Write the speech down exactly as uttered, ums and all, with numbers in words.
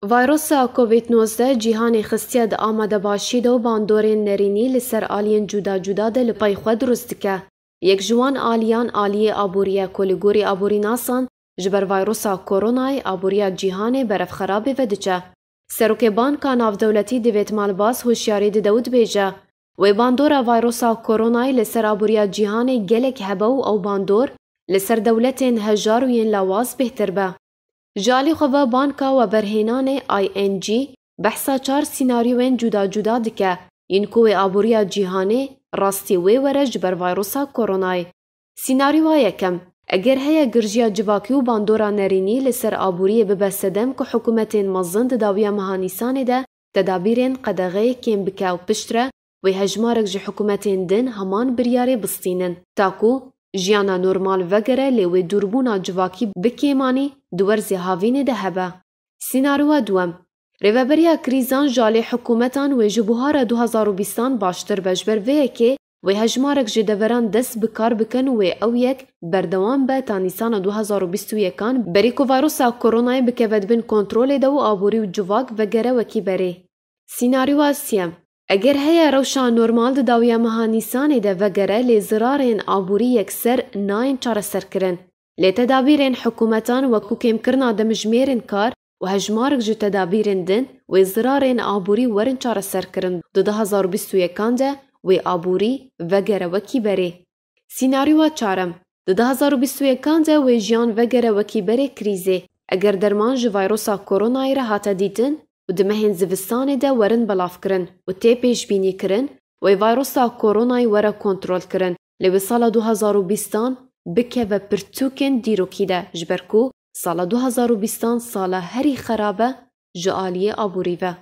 Vayrosa Covid nozdeh cîhanê xistiye di amadebaşî de û bandorên nerînî li ser aliyên cuda cuda de li pey xwe dirust dike. Yek ji wan aliyan aliyê aborî ye ku li gorî aborînasan ji ber vayrosa koronayê aboriya cîhanê berevxerabê ve diçe. Serokê Banka Navdewletî David Malpass hişyarî dide û dibêje, wê bandora vayrosa koronayê li ser aboriya cîhanê gelek hebe û ew bandor li ser dewletên hejar û yên lawaz bêhtir be. Ji alî xwe ve Banka Weberhênanê I N G behsa çar sînaryoyên cuda cuda dike, yên ku wê aboriya cîhanê rastî wê were ji ber vayrosa koronayê. Sînaryoya yekem, eger heye girjiya civakî û bandora nerînî li ser aboriyê bibe sedem ku hikûmetên mezin di dawiya meha Nîsanê de tedabîrên qedexeyê kêm bike û piştre wê hejmarek ji hikûmetên din heman biryarê bistînin, ta ku jiyana normal vegere lê wê dûrbûna civakî bi kêmanî di werzê havînê de hebe. Sînaryoya duwem, rêveberiya krîzan ji alî hikûmetan wê ji buhara du hezar û bîstan baştir be, ji ber vê yekê wê hejmarek ji deveran dest bi kar bikin, wê ew yek berdewam be ta Nîsana du hezar û bîst û yekan, berî ku vayrosa koronayê bikeve di bin kontrolê de û aborî û civak vegere wekî berê. Sînaryoya siyem, eger heye rewşa normal di dawiya meha Nîsanê de vegere, lê zirarên aborî yekser nayên çareserkirin. Lê tedabîrên hikûmetan wekû kêmkirina demjimêrên kar û hejmarek ji tedabîrên din wê zirarên aborî werin çareserkirin, di du hezar û bîst û yekan de wê aborî vegere wekî berê. Sînaryoya çarem, di du hezar û bîst û yekan de wê jiyan vegere wekî berê krîzê. Eger derman ji vayrosa koronayê re hate dîtin û di mehên zivistanê de werin belavkirin û tê pêşbînîkirin, wê vayrosa koronayê were kontrolkirin, lê wê sala du hezar û bîstan bikeve pirtûkên dîrokî de, ji ber ku sala du hezar û bîstan sala herî xerab e ji aliyê aborî ve.